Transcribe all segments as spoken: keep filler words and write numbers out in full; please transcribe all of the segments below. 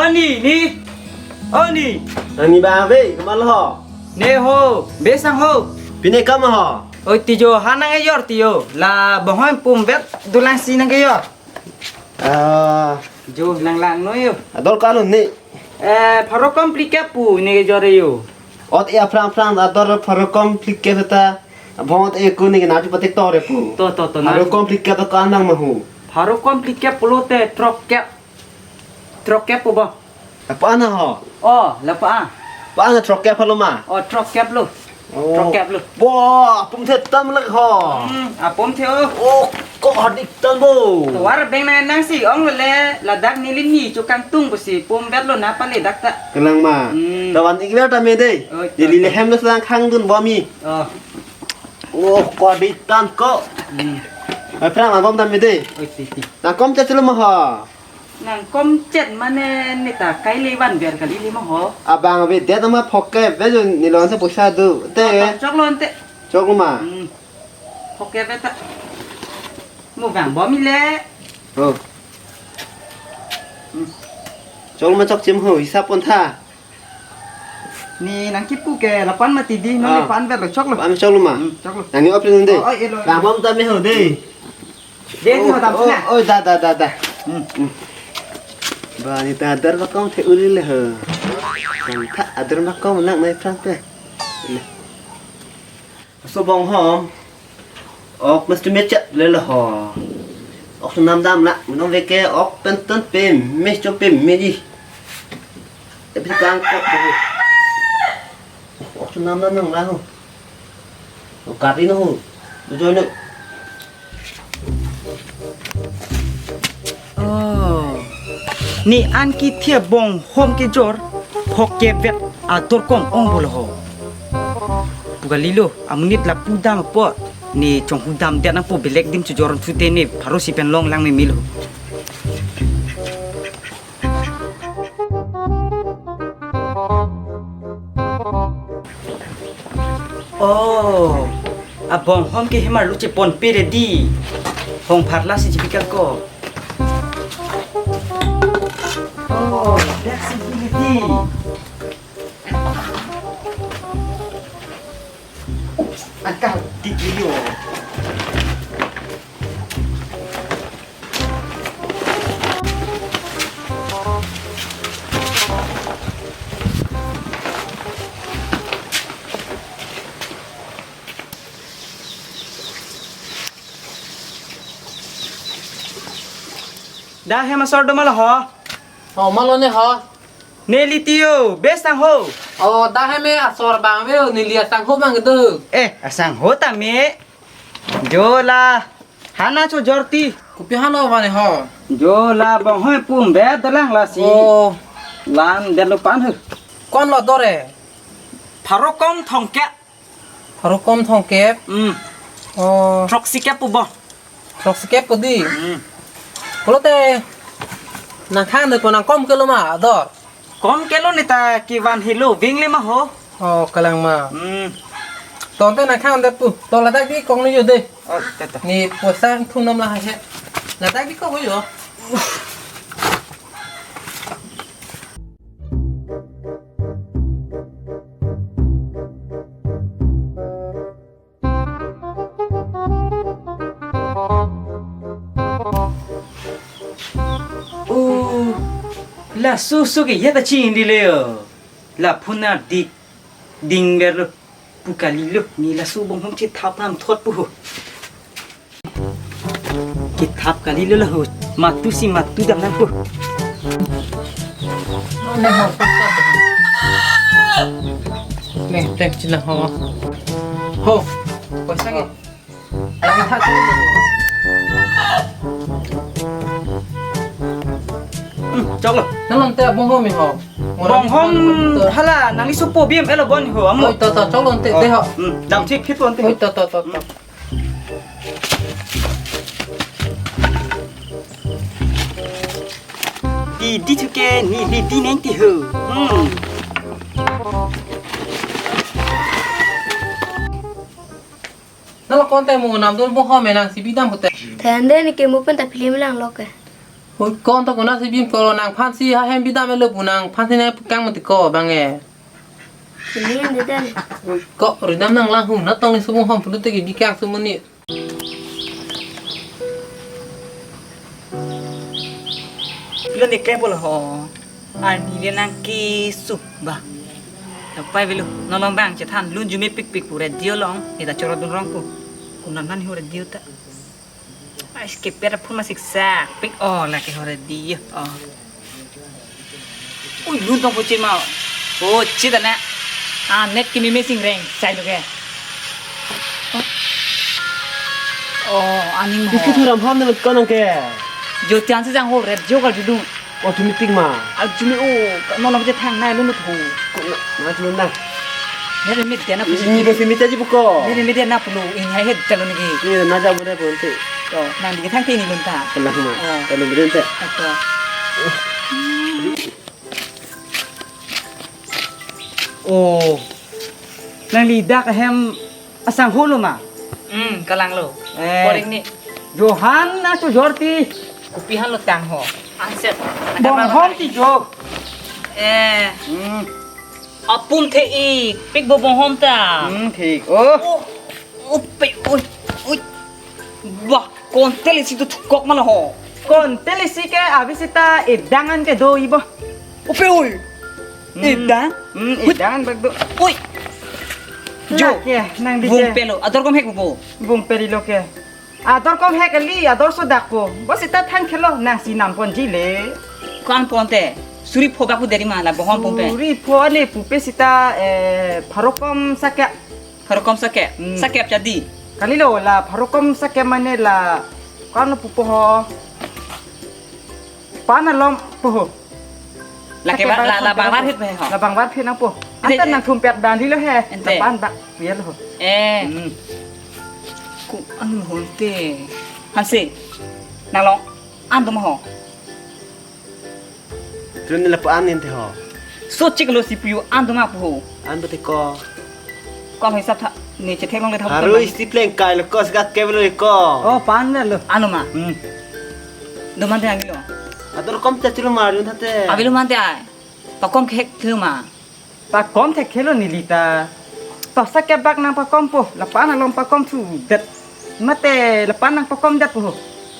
Ani, ni. Ani. Ani bang ave, komat lo ho? Ne ho, besang ho. Pine kam ho? Oi, ti jo, ha nangkejor ti jo. La bonghom pum bet dolang si nangkejor. Ah. Jo, lang lang noi jo. Ador kalo ni. Eh, pharo kom phlikep pu nangkejor jo. Ot e aphrang phrang ador pharo kom phlikep ta. Abang ot e ko ni nangkepatik tor e pu. To, to, to, pharo na. Kom phlikep to ko-an nang ma ho? Pharo kom phlikep pulote throkkep. Throkkep pu ba? Apa na ho? Oh, la pa. Pa na throkkep lo ma? Oh, throkkep lo. Oh. Throkkep lo. Bo, apum the tam lek ho. Hmm, apum the o. Oh, ko hadik tam bo. Tovar beng nang nang si ong le ladak neli ni chokangtung pusi pum bet lo na pale dak ta. Kalang ma. Hmm. Tawan ik ber ta me dei. Oh, to, to. Neli le hem lo sang khang dun bo mi. Oh. Oh, ko hadik tam ko. Hmm. Aphrang nangkom ta me dei. Oh, ti, ti. Nangkom ta chelo ma ho. Nangkom chet mane neta kaile van ver kali le ma ho. Abang ave det ma phokep ave jo, neli lo-an si poisa do. Te. To, to, choklo ante. Choklo ma. Hmm. Phokep ave ta. Mo vang bom ile. Oh. Hmm. Choklo ma chokche ma ho, hisap pon tha. Ne nangkipu ke lapu-an mati dei, non. Ah. Lapu-an ver lo, choklo. Lapu-an choklo ma. Hmm, choklo. Nangji-op le dei. Oh, oh, elo. Vang bom ta me ho dei. Dei, oh, dei, ho, dam oh, sini. Oh, da, da, da, da. Hmm. Hmm. Ba, neta ador ma kom the uli le ho. Nang tha ador ma kom nang nai phrang te. Le. Laso bonghom. Ok, mesti mechat le lo ho. Ok, sunam dam la. Minong veke ok pen ton pe me cho pe me ji. Tapi kang kok bo. Ok, sunam dam nang la ho. Kari no ho. Bujo no. Oh. Ne an kethe bonghom kejor, phokep ave ador kom ong bo lo ho. Pu kali lo, amonit lapu dam apot, ne chonghu dam det nangpo belek adim chojor thu te ne pharo si pen long lang me me lo. Oh, abonghom ke hemar lo chepon pe re dei. Hong pharla si chipikal ko. Oh, dak si pili dei. Angkal, dik liyo. Da hem asor do ma lo ho? Oh, ma lo ne ho? Neli ti jo, besang ho. Oh, da hem asor bang ave, neli asang ho bang do. Eh, asang ho ta me. Jo la, ha nang chojor ti. Kopi ha lo vane ho? Jo la bonghom pum bet dolang lasi. Oh. Lan det lo pan ho. Ko-an lo ador e? Pharo kom thomkep. Pharo kom thomkep? Hmm. Oh. Throksikep pu bo. Throksikep pu dei? Hmm. Pulote nangkhang de ko nangkom ke lo ma ador? Kom ke lo neta kevan helo ving le ma ho. Oh, kalang ma. Hmm. Tangte nangkhang det pu. To ladak dei kong ni jo dei. Oh, tata. Ne poisa thum nam la he. Ladak dei kong jo. Oh, laso so ke ya ta ching di le yo. Lapu na dik ding ver lo. Pu kali lo, ne laso bonghom chethap nam thot pu ho. Kethap kali lo la ho. Matu si matu dam nang pu. Ne, tek chila ho. Ho. Poisa ke? Lagi tha. Hmm, chok lo. Nang nang te bonghom mi ho. Bonghom hala nangli supo bim elo bon ho amo. Oi, to, to, chok lo te, oh, te ho. Hmm, dam thik phit pon te. Oi, to, to, to, to. Di di thuke ne di di neng ti ho. Hmm. Nalo konte mo nam dul bonghom me nang si bidam pute. Thende ne ke mo pen ta film lang lo ke. Oi, ko-an to konatsi bim ko, nangphansi ha hem bidam-et lo pu, nangphansi nangpekang mati ko bang e. Sini yang dedan. Oi, ko ridam nang lang hum na tong ni subung hom pulote ke bikang sumun ni. Lo ni kle polo ho. Ani le nangkeso ba. Lapai avelo. Non along bang chethan lun arjumepikpik pu radio along. Ne ta choro dun rong pu. Konat nangho radio ta. Ais, keper phun masik sakpik. Oh, lake ho radio. Oh. Ui, lun tong puchit ma. Oh, chit ana. Ah, net kimi missing reng. Sai lo ke. Oh. Oh, aning mo. Iki thuram ham nang ko nang ke. Jo tiang si jang ho radio kal judung. Oh, arjumepik ma. Arjume o, non along je thang nai lun tho. Ko na, na arjume na. Mere mit dia na pusi. Ini besi mit aja buko. Mere mit dia na pulo, ini hai het jalon lagi. Ini na ja boleh berhenti. To, nang di thang tini lun ta. Tenang ma. Oh. Kalau berhenti. Ato. Oh. Nangli dak hem asangho lo ma? Hmm, kalang lo. Eh. Koring ni. Johan na chojor ti. Kopi han lo tang ho. Anset. Bonghom ti jo. Eh. Hmm. Apum the-ik, pik bo bonghom ta. Hmm, thik. Oh. Oh, upe, oi, oi. Wah, kontel isi tu thukok ma lo ho. Kontel isi ke abis seta edang an kedo ibo. Upe, oi. Hmm. Edang? Hmm, hut. Edang bak do. Oi. Jo. Lake, nang di ke. Bung pelo. Ador kom hek bo. Bung peri lo ke. Ador kom hek kali, ador so dak po. Bos ita thang khelo, nangsi nam ponji le. Ko-an ponte. Suri pho bak pu deri ma la bonghom ponpe. Suri pho ane pupe seta, eh, pharo kom sakep. Pharo kom sakep. Hmm. Sakep jadi. Kali lo la pharo kom sakep mane la ko-an lo pupo ho. Pan alom po ho. Lake ba, la, la bang var hit me ho. La bang var hit nang po. Ante, ante nang thumpet dan di lo he. Ante. La pan bak piel ho. Eh. Hmm. Ko-an lo honte. Hanse. Nang long. An do ma ho. Tun ni lapu an nin te ho. So chik lo si puyu an do ma pu ho. An do te ko. Ko-an hisap tha ni chethe long le tha. Haru isi pleng kai lo ko sika ke lo ko. Oh, pan lo. An do ma. Hmm. Do man te ang lo. Atur kom te chulu ma dun thate. Abi lo man te ai. Pakom khek thu ma. Pakom thek khelo neli ta. To sakep bak nang pakom po. La pan alom pakom thu det. Mate la pan nang pakom det po.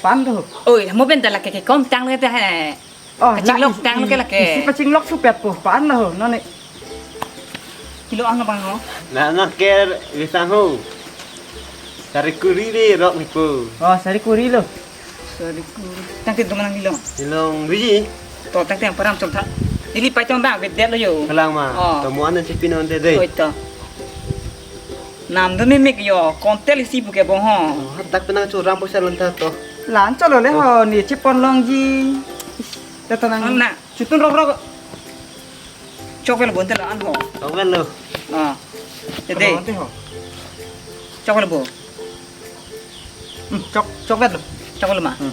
Pan do. Oi, mo pen ta lake kekom tang le ta he. Oh, pachinglok la tang isi, ke lake. Isi pachinglok supet po. Pan lo. Non ni. Kilo ang bang ho. Na na ke bisang ho. Sari kuri de rok ni po. Oh, sari kuri lo. Sari kuri. Tang te do ma nang ilong. Ilong biji. To tang te param chom tha. Ili pai tong bang vedet lo yo. Kalang ma. Oh. To mo an si pinon te de. Oi to. Nam do me mek yo. Kontel isi pu ke bong ho. Oh, dak penang churam poisa lon ta to. Lan cholo le ho ni chipon longji. Te to nang. Na. Chutun rok rok. Chok vel bon te la an ho. Chok vel lo. Ah. Te de. Chok vel bo. Hmm, chok, chok vet lo. Chok lo ma. Hmm.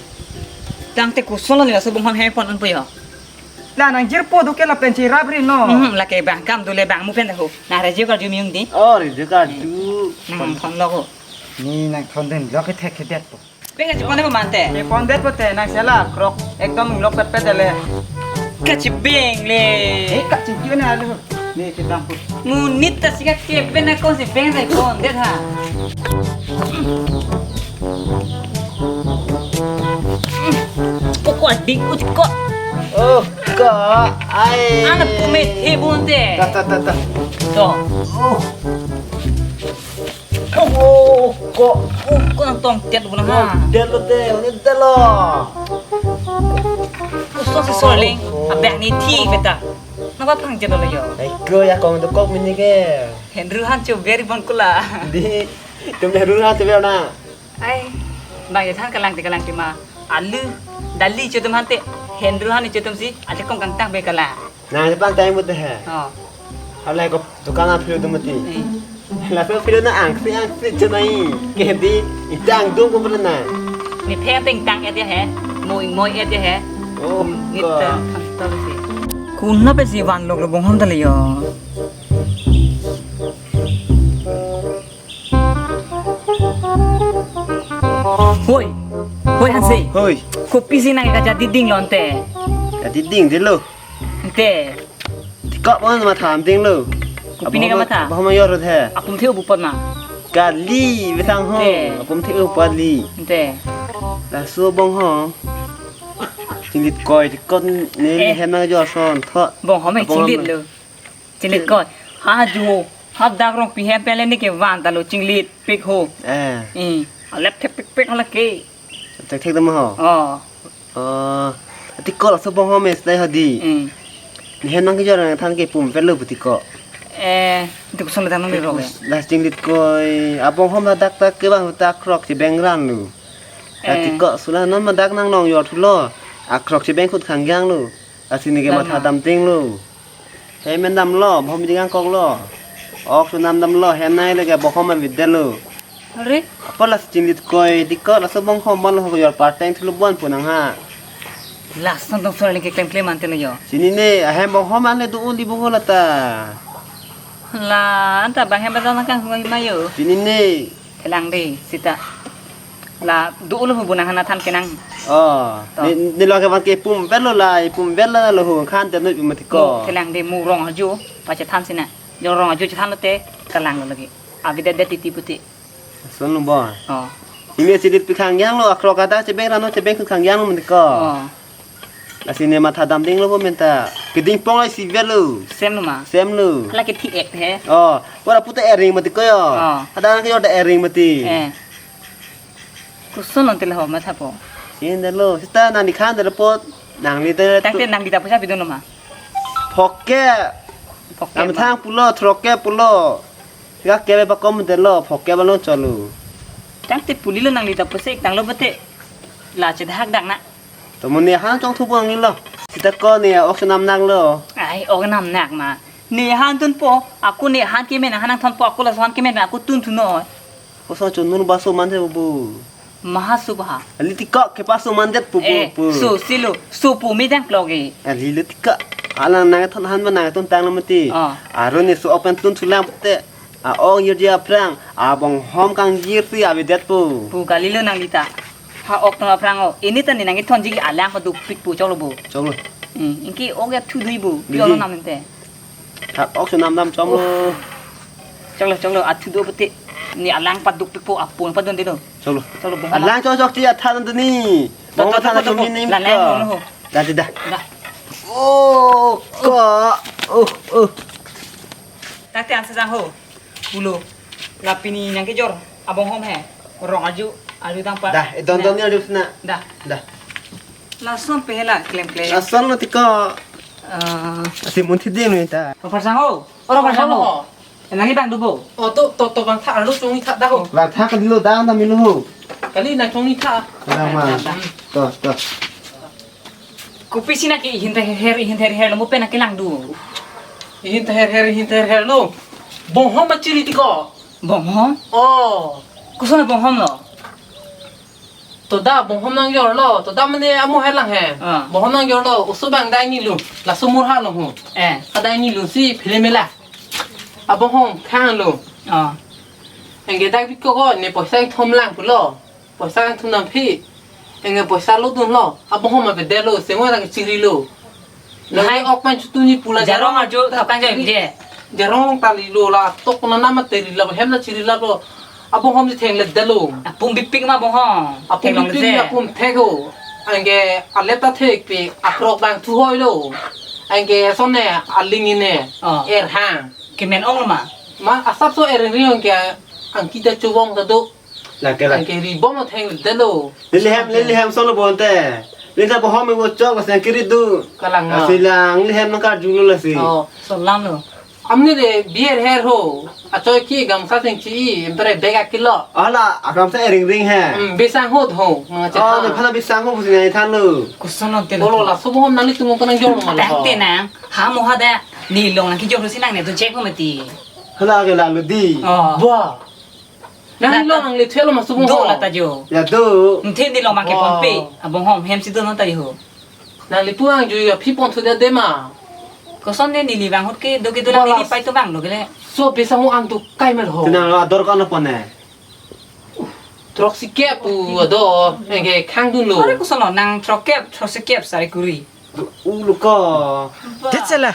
Tang te kuson lo ni la so bung hon he pon un po yo. La nang jirpo do ke lapen si rap ri no. Hmm, lake bang kam do le bang mu pen ho. Na radio kal ju miung di. Oh, radio kal ju. Nang pon lo ko. Ni nang thon den lo ke thek ke det po. Beng ka chipon po mante. Ke pon det po te nang sela krok ekdom lok pet pet le. Kachibeng le. Eh, kachibeng na lo. Ni kedam po. Monit ta sika ke pen na konsi beng ta pon det ha. Koko adik uj ko. Oh, ko. Ai. Anak pumet he bunte. Ta, ta, ta, ta. To. Oh. Oh, ko. Oh, ko nang tong tet bunang ha. Det lo te, ini det lo. Uso si soling. Oh. Abang ni thi beta. Napa phang jet lo yo? Ai ko ya kong dokok mini ke. Henru han chu beri bon kula. Di, tum Henru han chu beri na. Ai, bang ya than kalang te kalang te ma. Alu, dali chu tum han te. Henru han chu tum si, aja kong kang tang be kala. Nang pang tang mute he. Oh. Halai ko dukan a phiu tum mati. Eh. Laso phiu na angsi angsi chu nai. Ke di itang dung ko pernah. Ni pheng teng tang et ya he. Moi moi et ya he. Oh, ni ko. Ta, ta si. Kuna pe si van lok lo bong hon ta le yo. Hoi, hoi hanse, Hoi. Kopisi nang kajadiding lo ante. Kajadiding dei lo. Ante. Tikok bon matha damding lo. Kopine kamatha? Abang ma yor the. Apum the-u pu apot ma. Kali besang ho. Ante. Apum the-u pu kali. Ante. Laso abang ho. Chinglit koi tikot ne. Eh. Hem nang jor son tho. Abang ho me chinglit lo. Chinglit koi. Ha ju. Ha dak Rongpi hem pen le ne kevan ta lo chinglit pik ho. Eh. Eh. Alep thek pik pik hala ke. Thek thek dam ho. Oh. Oh. Tikok laso abang ho me stai hadi. Eh. Ne hem nang kejor nangthan ke pum pen lo pu tikok. Eh, itu kusong datang nang ro. La chinglit koi. Abang ho ma dak ta kevang ta krok chebeng ran lo. Eh. Tikok sula non ma dak nang nong yor thu lo. Akrok chebeng khut khang yang lo. Lasi ne ke matha damding lo. Hem men damlo, bohom ding angkok lo. Ok su nam damlo, hem nai le ke bohom ma bidel lo. Are? Apa la chinglit koi, diko laso bohom ma lo yor parteng thulu bon punang ha. Lason tong sura le ke klem klem ante lo yo. Chinine, ahem bohom an le do uli boho lata. La, anta bang hem ba nang kang hung ma yo. Chinine. Kelang dei, sita. La, do lo hu bu nang hana than kenang. Oh, to. Ne, ne lo ke van ke pum vel lo la, pum vel la lo hu khan te noi pu mati ko. Kelang dei mu rong aju, pa chethan sina. Jo rong aju chethan lo te, kelang lo lagi. Avi det det titi puti. Son lo bo. Oh. Imi chinglit pi khang yang lo, akrok ada chebeng rano chebeng khang yang lo mati ko. Oh. Lasi ne matha damding lo bo menta. Keding pong ai si vel lo. Sem lo ma. Sem lo. Hala ke thi ek he. Oh, pura puta ering mati ko yo. Oh. Ada ke yo da ering mati. Eh. Kuson non tele ho matha po. Sin da lo. Sita nang dikhan da lo pot. Nangli te. Tangte nangli ta pusa pidun lo ma. Phokke. Phokke. Am ma. Thang pulo, throkke pulo. Ga kebe pakom de lo, phokke balon cholo. Tangte puli lo nangli ta pusa ik tang lo bate. La chedhak dak na. To mo ne han chong thu bang lo. Sita ko ne ok nam nang lo. Ai, ok nam nak ma. Ne han tun po, ako ne han kemen han nang thon po, ako laso han kemen ako tun thu noi. Koso chun nun baso man the bu. Maha subha. Ali tikok ke paso man det pu pu. Eh, pu. So silo, so pu me dang klok e. Ali lo tikok. Alang nang thon han ma nang thon tang lo mati. Ah. Aro ne so open tun thu lang te. A ong yur ji aphrang, abong hom kang yir si avi det pu. Pu kali lo nangli ta. Ha ok tong aphrang o. Ini ta ne nang ithon ji alang paduk pik pu chok lo bu. Chok lo. Hmm, inki ok ya thu dui bu. Dui. Pi olo nam inte. Ha ok su nam nam chok lo. Oh. Chok lo, chok lo, athu do bete. Ne alang paduk pik pu apun padun de lo. Chok lo. Chok lo, bohong. Alang chok chok ti athan de ni. To, bohong to, to, athan to, de to, ni ni la ko. Lang lo ho. Dah, dah. Dah. Oh, ko. Oh, oh. Tangte ansa jang ho. Pulo. La pini nang kejor abong hom he. Rong aju, aju tang pa. Dah, eh, don don ni aju sina. Dah. Dah. Lason pe hela klem klem. Lason lo tiko. Eh. Asi mun thi ding ni ta. Oro Pharsang ho. Oro Pharsang ho. Nang ibang dubo. Oh, to, to, to, bang tha, alo chong ni tha dah ho. Bang tha kali lo dang ta milo ho. Kali nang chong ni tha. Dang ma. Dah, dah. To, to. Kopisi nang ke ihin ther her, ihin ther her lo mo pen nang kelang du. Ihin ther her, ihin ther her lo. Bonghom ma chiri tiko. Bonghom? Oh. Koson bonghom lo? To da bonghom nang jor lo. To da mane amo helang he. Ah. Bonghom nang jor lo. Oso bang dai ni lo. Laso mur ha lo ho. Eh. Adai ni lo si phile mela. Abonghom khang lo. Ah. Engke dak biko ko ne poisa thom lang pulo. Poisa thum nam phi. Enge poisa lo dun lo. Abonghom ma bede lo, semo rang chiri lo. Lahai. Lahai ok pan chutu ni pula jarong jarong ajo ta thapang jai je. Jarong tali lo la tok na nama teri la hem la chiri la lo. Abonghom di theng le de lo. Apum bipik ma bonghom. Apum theng long bipik je. Apum thek ho. Anke alep ta thek pi akrok bang thu hoi lo. Anke son ne aling ne. Oh. Er hang. Kemen ong lo ma. Ma asap so er ri anke angki ta chubong ta do. Lake, lake. Angke ri bom atheng delo. Lili hem, lili hem solo bonte. Lili ta bohom ibu chok, lasi angke ri du. Kalang ma. Lasi lang, lili hem nangkarju lo lasi. Oh. Solam lo. Amni de biar her ho. Achoi ki gamsa sing chi, empere bega kilo. Ala, agamsa ering ring he. Hmm, bisang ho tho, manga. Oh, chetha. Ne phala bisang ho pusi nai than lo. Koson lo te lo. Olo la, subo hom nangli tumo kanang jor ma lo. Tang te nang, ha mo ha da, ne long nang kejor si nang ne to check ho mati. Hala ke la lo di. Oh. Wah. Nang lo nangli thelo ma subo. Do ho. La ta jo. Ya do. Nthe ni lo ma ke pon pe. Wow. Abonghom hem si do non ta ho. Nangli puang ju ya phi pon thu da de ma. Koson de neli bang hot ke do ke do la. Wala. Neli pai to bang lo ke le. So pisa ho an tu kai mer ho. Tinang lo ador kan pon ne. Throksikep pu ado, anke khangdunlo. Are koson lo nang throkkep, throksikep sari kuri. Ulo ko. Jetsela.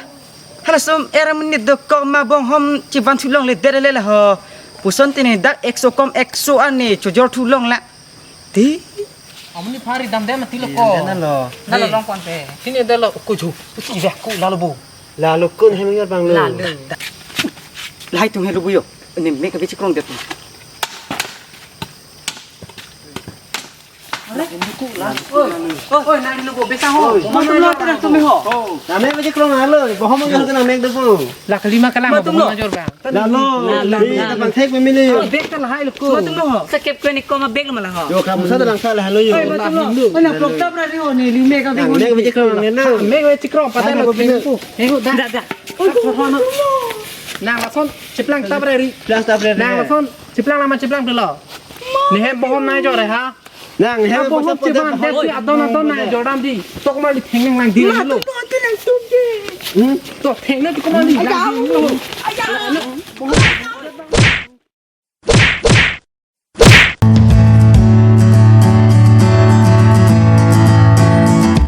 Hala som era menit dokok ma bonghom chivan thulongle dere le la ho. Puson tini dak ekso kom ekso ani chojor thulong la. Ti. Amuni phari damde mati lo ko. Iya, dana lo. Dana lo long kon pe. Sini dana lo kuju. Kuju ya ku lalo bu. Lalo kun hem ngar bang lo. Lalo. Lahai tung helo bu yo. Ni mek abi chikrong det. Oi, oi, nang di lo bu besa ho. Oi. Matum lo terang tum ho. Nang mek abi chikrong lo. Bohong mo yo nang mek de bu. Lakh lima kalang. Matum lo. Bohong jor bang. Lalo, lalo, lalo. Ni ta pangthek pemili. Oh, bag ta lahai lo ko. Matum lo ho. Sakep ko ni ko ma bag lo ma la ho. Yo, kamu sa dalang sa lahai lo yo. Oi, matum lo. Oi, nang prok tap ra ri ho ni, li mek abi. Nang mek abi chikrong nang na. Mek abi chikrong, patah lo. Nang mek abi. Pu. Eh, hu, dah. Dah, dah. Oi, matum lo. Nang lason, chiplang tap ra ri. Chiplang tap ra ri. Nang lason, chiplang lama chiplang dulu. Ni hem bohong nai jor ha. Nang hem bohong bohong chiplang, bohong. Dek adon adon nai jor dam di. Tok ma li theng nang lang di lo. Matum lo, tu nang tum de. Hmm? Tok theng na tu ko ma li lang di lo. Aya.